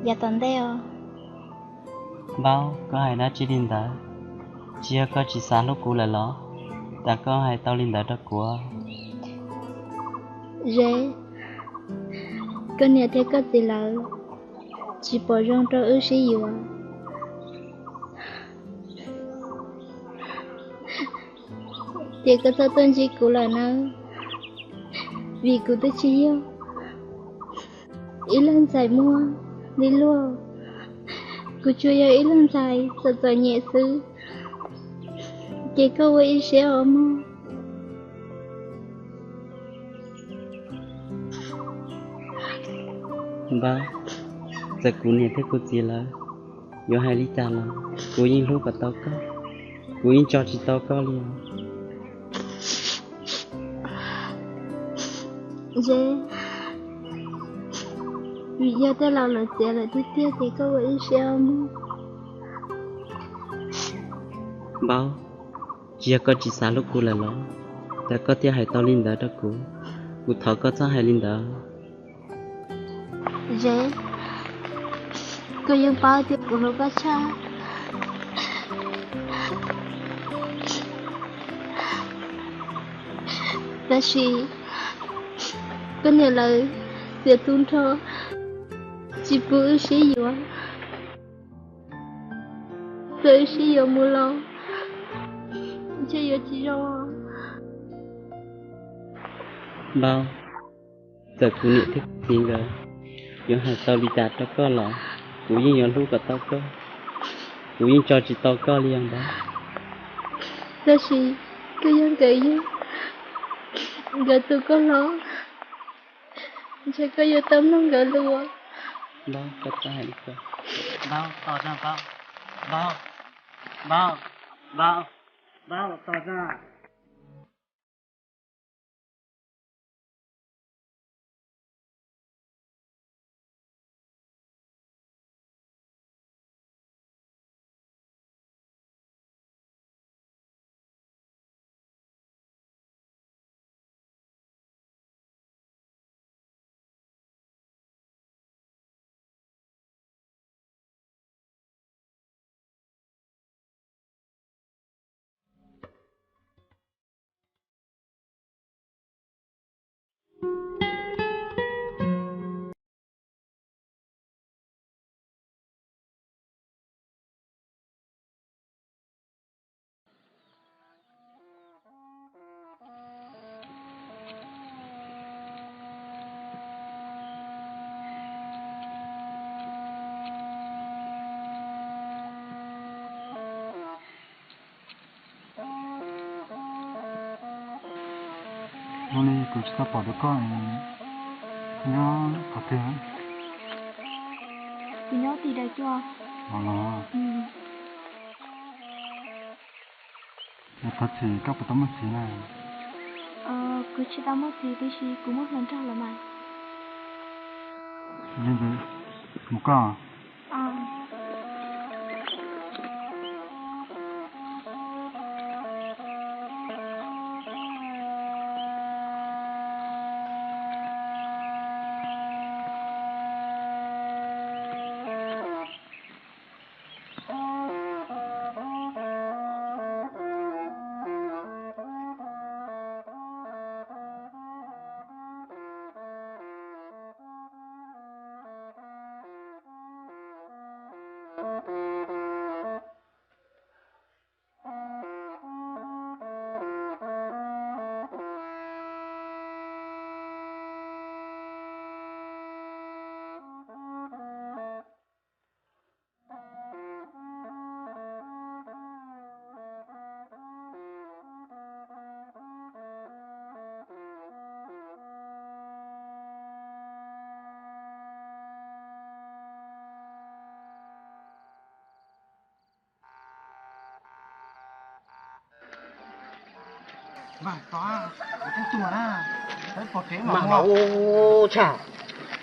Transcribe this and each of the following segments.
yav tom ntej os. Npaub, koj hais dab tsi li ntawd? Tsis yog koj tsis xav hlub kuv lawm los? Cas koj hais tau li ntawd rau kuv? Zeb, koj niam thiab koj txiv lawv tsis pom zoo rau wb sib yuav. Ces koj txhob tuaj ntsib kuv lawm nawb, vim kuv twb tsis yog ib leeg ntxhais muaj li luag, kuv tsuas yog ib leeg ntxhais txom txom nyem xwb, ces koj ua ib siab os mog. Npaub, txawm kuv niam thiab kuv txiv lawv yuav hais li cas los kuv yeej hlub kom tau koj, kuv yeej tso tsis tau koj li os. Zeb, vim yog tej laus lawv txiav lawm tiag tiag ces koj ua ib siab os mog. Npaub, tsis yog koj tsis xav hlub kuv lawm los? Cas koj thiaj hais tau li ntawd rau kuv? Kuv thov koj txhob hais li ntawd. Zeb, koj yeej paub tias kuv hlub koj tshaj, tab sis koj niam lawv txiav tu nrho, tsis pub wb sib yuav. Txawm wb sib yuav mus los ntshe yuav tsis zoo. Npaub, txawm kuv niam thiab kuv txiv nkawd yuav hais tau li cas rau koj los kuv yeej yuav hlub kom tau koj, kuv yeej tso tsis tau koj li os Npaub. Tab sis koj yog nkawd yawg, nkawd tu koj hlob, ntshe koj yuav tau mloog nkawd lus. Npaub, koj txhob hais li ko. Npaub, tos tso Npaub. Npaub, Npaub, Npaub, Npaub, tos tso. Hnub no kuv tsis tau pom dua koj, nyob qhov twg? Kuv nyob tim daim cua. Los los. Thov txim, koj puas tau muaj txiv na? Kuv tsis tau muaj txiv tiam sis kuv muaj hluas nraug lawm mas. Li ntawd, mus koj.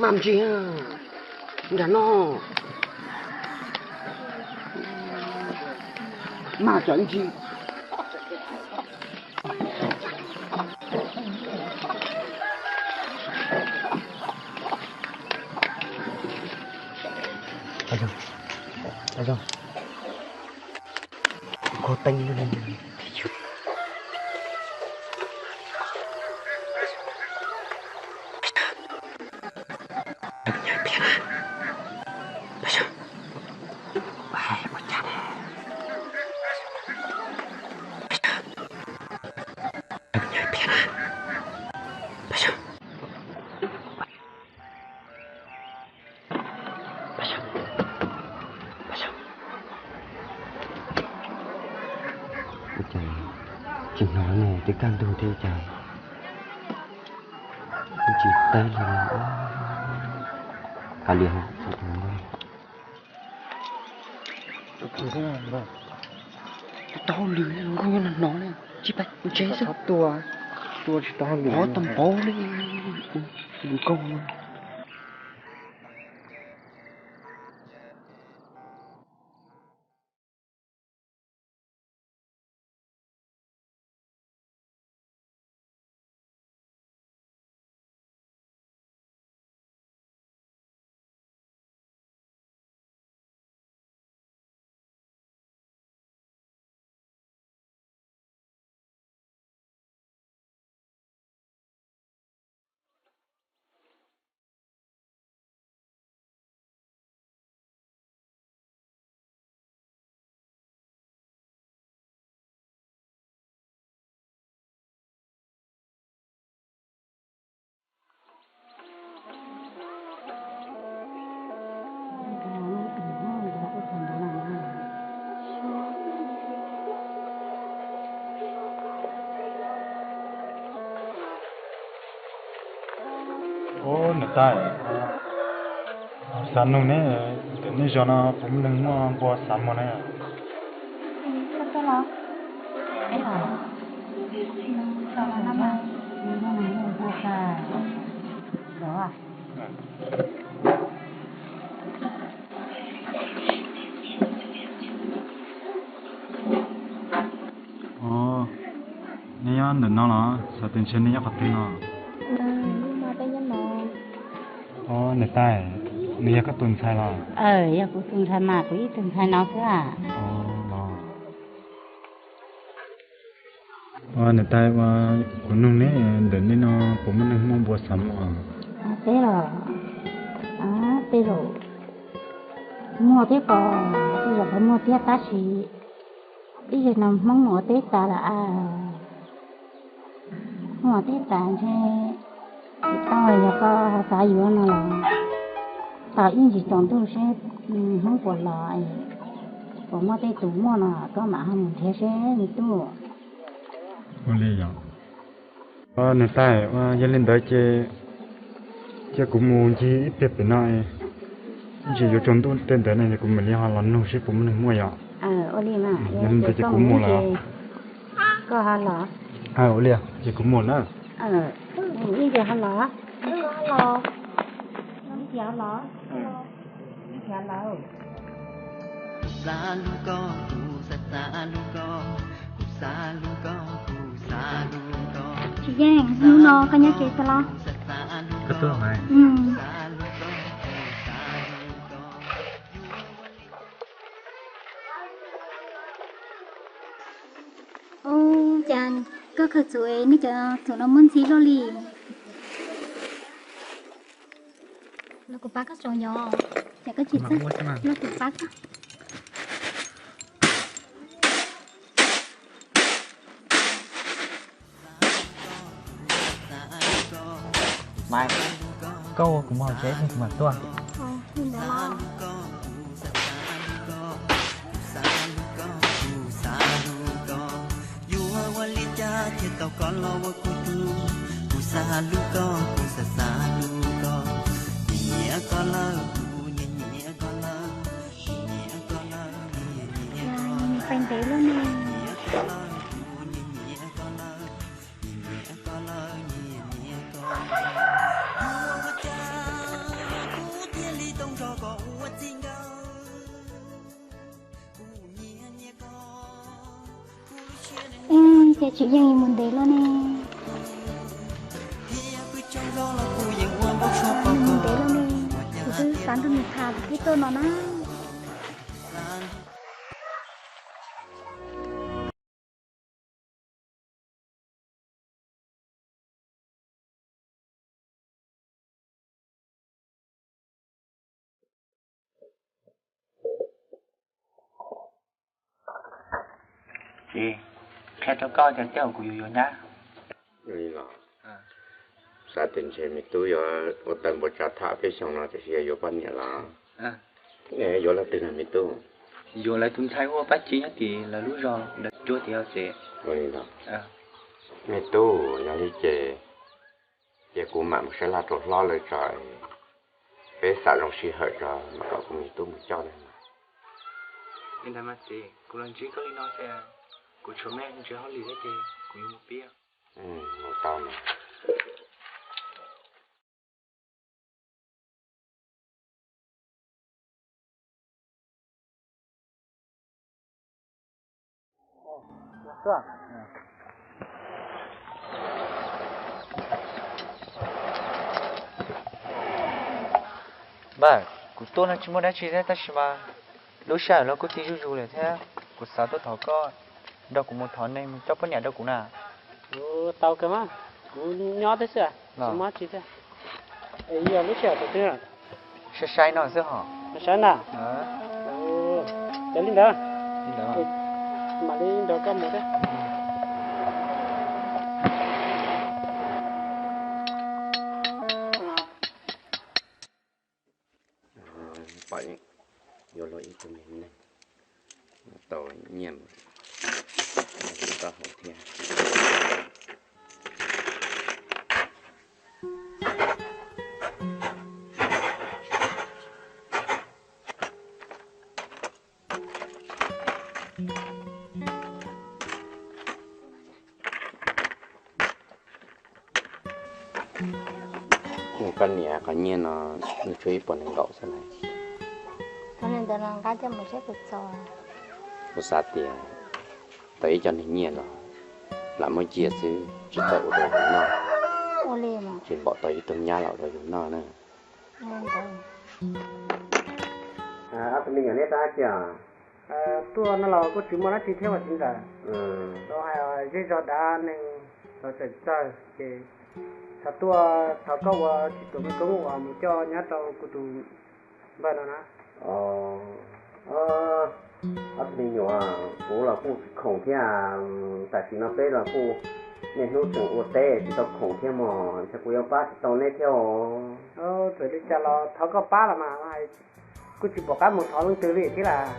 Mas ntsis nram no, mas cov ntsis. Zoo, kho teeb. Ua cas tsis hnov ne, twb kaj ntug thiab ua cas tsis teb li. Hais li, tsis tau hauj lwm li, nkauj nyob no hnov li, tsis pais ua tsev xwb. Tua, tua tsis tau hauj lwm, tua tau npaum li, tus nkauj no. Ub, niam tais, xav nug neb, ntawm nej zos no puas muaj neeg muaj npua xav muag ne? Ov, nej nyob ntawm no los? Xav tias ntshe nej nyob qhov twg no. Ov, niam tais, nws yog koj tus ntxhais los? Yog kuv tus ntxhais mas, kuv ib tug ntxhais no xwb. Ov, niam tais, kuv nug neb, ntawm nej no puas muaj neeg muaj npua xav muag? Teb los, tej zaum muaj thiab ko, tej zaum muaj thiab tab sis ib yam no Hmoob mus ua teb tas lawm. Mus ua teb tas ntshe tsis tau, yog koj xav yuav no los tos ib ntsis tsaus ntuj seb Hmoob puas los, puas muaj tej tus muaj no koj mam ho mus nrhiav seb me tub. Ua li yog. Niam tais, yog li ntawd ces cia kuv mus ncig ib pliag pem no, ib ntsis yuav tsaus ntuj tej ntawd ne kuv mam li ho los nug seb puas muaj neeg muaj yom. Yog li ntawd ces kuv mus lawm. Ua li ces kuv mus na. Tsis yeej, hnub no koj nyob tsev xwb los? Ub, cas koj khaws txhuv es nej cov txhuv no muaj ntxhi luaj li. Los kuv pab koj tso yom. Ces koj tsis txawj, los kuv pab koj. Maiv, koj ua kuv mus hauv tsev kuv mam tuaj. Pais ntev lawm ne. Ces tsis yeej mus ntev lawm ne. Mus ntev lawm ne, kuv twb xav nrog nws tham thaum pib tuaj no na. Ces qhia rau koj tias tej zaum kuv yuav yuav nyab. Li los, xav tias ntshe me tub yuav ua tawg npua tsav tham peb xyoo no tiam sis yog yuav poj niam los. Yuav leej twg na me tub? Yuav lawv tus ntxhais hu ua Paj Ci nyob tim lawv lub zos ntawd cuab tim yog tsev. Ua li los, me tub, yog li ces, ces kuv mam mus saib laj rau hlob lawv tso, peb xam zoo sij hawm tso mam kom kuv me tub mus coj na. Li ntawd mas txiv, kuv los ntsib koj li no ces kuv tshuav me ntsis hauj lwm thiab ces kuv yuav mus pib. Mus tau mas. Npawg, kuv tuaj no tsis muaj dab tsi thiab tab sis mas lub sij hawm los kuj txij zuj zus lawm thiab, kuv xav tuaj thov koj nrog kuv mus thov neeg mus coj poj niam rau kuv na. Tau kawg mas, kuv nyob thiab xwb, tsis muaj dab tsi thiab. Es yog lub sij hawm thaum twg? Sai sai no xwb hos. Sai sai na? Ces li ntawd, mam li nrog koj mus thiab. Pom yuav luag ib tug me neeg tau nyiaj mus taub hau thiab. Koj niam, qhov nyiaj no nws tshuav ib puas nees nkaum xwb na. Kuv xav tias tau ib co niag nyiaj los lam muab cia xwb tsis txawj ua rau yus noj, tsis npaum tau ib tug nyab los ua rau yus noj na. Ob tug me nyuam neb tab dab tsi os? Tuaj no los kuj tsis muaj dab tsi thiab mas txiv ntxawm. Los hais zej zog dav neeg los tseem tsawg ces xav tuaj thov koj ua tsis tuam me koob uas mus coj nyab rau kuv tus npawg no na. Ob tug me nyuam, kuv los kuj tsis khoom thiab, tam sim no peb los kuj niaj hnub tseem ua teb tsis tau khoom thiab mog, ntshe kuv yuav pab tsis tau neb thiab os. Txawm li cas los thov koj pab los mas, kuj tsis pom qab mus thov leej twg li thiab las.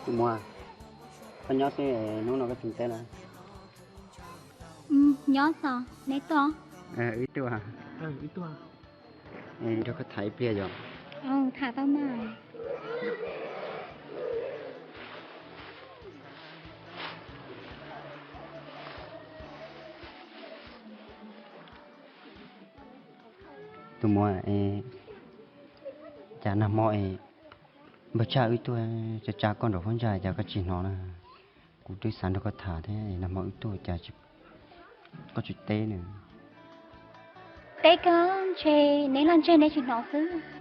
Tus muam, koj nyob xwb, hnub no koj tsis teb na? Nyob txog, neb tuaj? Wb tuaj. Nrog koj tham ib pliag yom? Tham tau mas. Tus muam, cas nag hmo es npawg Tsaj wb tuaj tsa tsa koj nraum phab ntsa cas koj tsis hnov na? Kuv twb xav nrog koj tham thiab, nag hmo wb tuaj cas koj tsis teb na? Teb koj ntshe neb laj ntseg neb tsis hnov xwb.